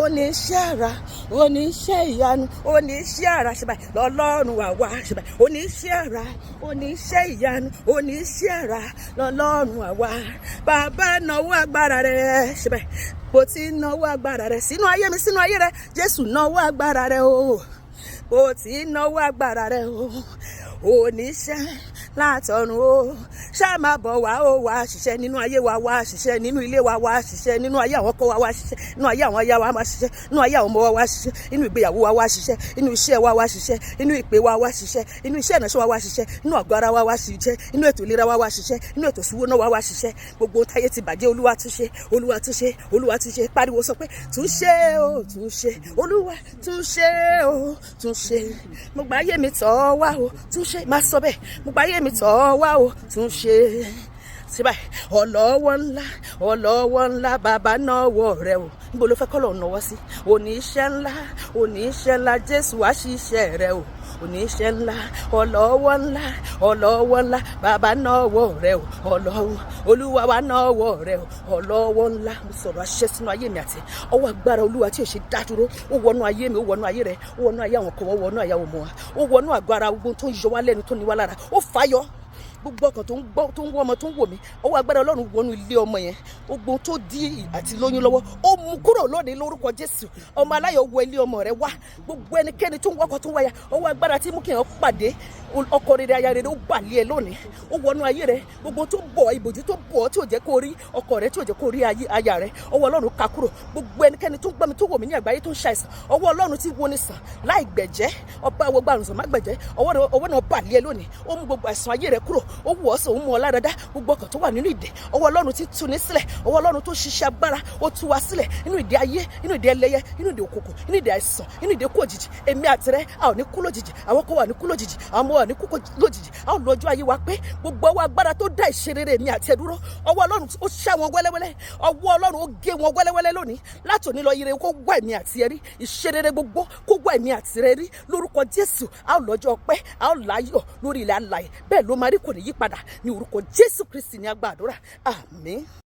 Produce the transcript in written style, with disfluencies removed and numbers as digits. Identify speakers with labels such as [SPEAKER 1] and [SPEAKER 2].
[SPEAKER 1] Oníṣẹ́ àrà, oníṣẹ́ ìyanu, oníṣẹ́ àrà, ṣe báyìí lọ́lọ́run àwa, ṣe báyìí. Oníṣẹ́ àrà, oníṣẹ́ ìyanu, oníṣẹ́ àrà lọ́lọ́run àwa. Bàbá, náwó agbára rẹ̀, ṣe báyìí. Bó ti náwó agbára rẹ̀ sínú ayé mi, sínú ayé rẹ̀, Jésù náwó agbára rẹ̀ o. Bó ti náwó agbára rẹ̀ o, oníṣẹ́ látọ̀run o, ṣá máa bọ̀ wá o, wá ṣiṣẹ́ nínú ayé wa, wá ṣiṣẹ́ nínú ilé wa, wá ṣiṣẹ́ nínú ayé àwọn ọkọ wa, wá ṣiṣẹ́ nínú ayé àwọn aya wa, wá ṣiṣẹ́ nínú ayé àwọn ọmọ wa, wá ṣiṣẹ́ nínú ìgbéyàwó wa, wá ṣiṣẹ́ nínú iṣẹ́ wa, wá ṣiṣẹ́ nínú ìpè wa, wá ṣiṣẹ́ nínú iṣẹ́ ìránṣẹ́ wa, wá ṣiṣẹ́ nínú àgọ́ ara wa, wá ṣiṣẹ́ nínú ètò ìlera wa, wá ṣiṣẹ́ nínú ètò ìṣúná wa, wá ṣiṣẹ́. Gbogbo táyé ti bàjẹ́, Olúwa túnṣe, Olúwa túnṣe, Olúwa túnṣe. Pariwo, sọ pé túnṣe o, túnṣe, Olúwa túnṣe o, túnṣe. Mo gbà ayé mi tọ̀ ọ́ wá o, túnṣe. Má sọ bẹ́ẹ̀, mo gbà ayé mi tọ̀ ọ́ wá o, túnṣe. Sí báyìí, ọlọ́wọ́ ńlá, ọlọ́wọ́ ńlá, bàbá náwó rẹ o. Níbo ló fẹ́ kọ́ lọ́ọ́ náwó sí? Oníṣẹ́ ńlá, oníṣẹ́ ńlá, Jésù wá ṣiṣẹ́ rẹ o. Oníṣẹ́ ńlá, ọlọ́wọ́ ńlá, ọlọ́wọ́ ńlá, bàbá náwó rẹ o. Ọlọ́wọ́ Olúwa wa, náwó rẹ o, ọlọ́wọ́ ńlá. Mo sọ̀rọ̀ àṣẹ sínú ayé mi àti ọwọ́ agbára Olúwa tí ò ṣe dá dúró. Ó wọnú ayé mi, ó wọnú ayé rẹ, ó wọnú ayé àwọn kan, ó wọnú ayé àwọn ọmọ wa, ó wọnú àgọ́ ara. Gbogbo tó ń yọ wá lẹ́nu, tó ní wá lára, ó fàyọ. Gbogbo ọkàn tó ń gbọ́, tó ń wọ́ ọmọ, tó ń wò mí, ọwọ́ agbára Ọlọ́run wọnú ilé ọmọ yẹn. Gbogbo tó dí àti lóyún lọ́wọ́, ó mú kúrò lónìí lórúkọ Jésù. Ọmọ aláyọ̀ wọ ilé ọmọ rẹ wá. Gbogbo ẹnikẹ́ni tó ń wọ́kọ, tó ń wáyà, ọwọ́ agbára tí mú kí èèyàn pàdé ọkọ rere, aya rere, ó bà lé ẹ lónìí, ó wọnú ayé rẹ. Gbogbo tó bọ̀, ìbòjú tó bọ̀, tí ò jẹ́ kó rí ọkọ rẹ, tí ò jẹ́ kó rí aya rẹ, ọwọ́ Ọlọ́run ká kúrò. Gbogbo ẹnikẹ́ni tó ń gbọ́ mi, tó wò mí ní àgbáyé, tó ń ṣàìsàn, ọwọ́ Ọlọ́run tí wo ni sàn láì gbẹ̀jẹ́, ọba wo gbàrún sàn má gbẹ̀jẹ́, ọwọ́ náà bà lé ẹ lónìí. Ó mú gbogbo àìsàn ayé rẹ kúrò, ó wù ọ́ sàn, ó mú ọ láradá. Gbogbo ọkàn tó wà nínú ìdè, ọwọ́ Ọlọ́run ti tú ní sílẹ̀. Ọwọ́ Ọlọ́run tó ṣiṣẹ́ agbára, ó tú wa sílẹ̀ nínú ìdè ayé, nínú ìdè ẹlẹ́yẹ, nínú ìdè òkùnkùn, nínú ìdè àìsàn, nínú ìdè kú òjijì. Èmi àti rẹ, a ò ní kú lójijì. Àwọn kò wà ní kú lójijì, àwọn ọmọ wà ní kú lójijì. A ò lọ́jọ́ ayé wa pé gbogbo ọwọ́ agbára tó dá ìṣerere èmi àti ẹ dúró, ọwọ́ Ọlọ́run ó ṣá wọn wẹ́lẹ́wẹ́lẹ́. Ọwọ́ Ọlọ́run ó gé wọn wẹ́lẹ́wẹ́lẹ́ lónìí. Látòní lọ, ire kó wá èmi àti ẹ rí, ìṣerere gbogbo kó wá èmi àti rẹ rí lórúkọ Jésù. A ò lọ́jọ́ ọpẹ́, a ò láyọ̀ lórí ilẹ̀ alààyè. Bẹ́ẹ̀ ló máa rí, kò ní yí padà. Ní orúkọ Jésù Kristi ní agbàdúrà, àmín.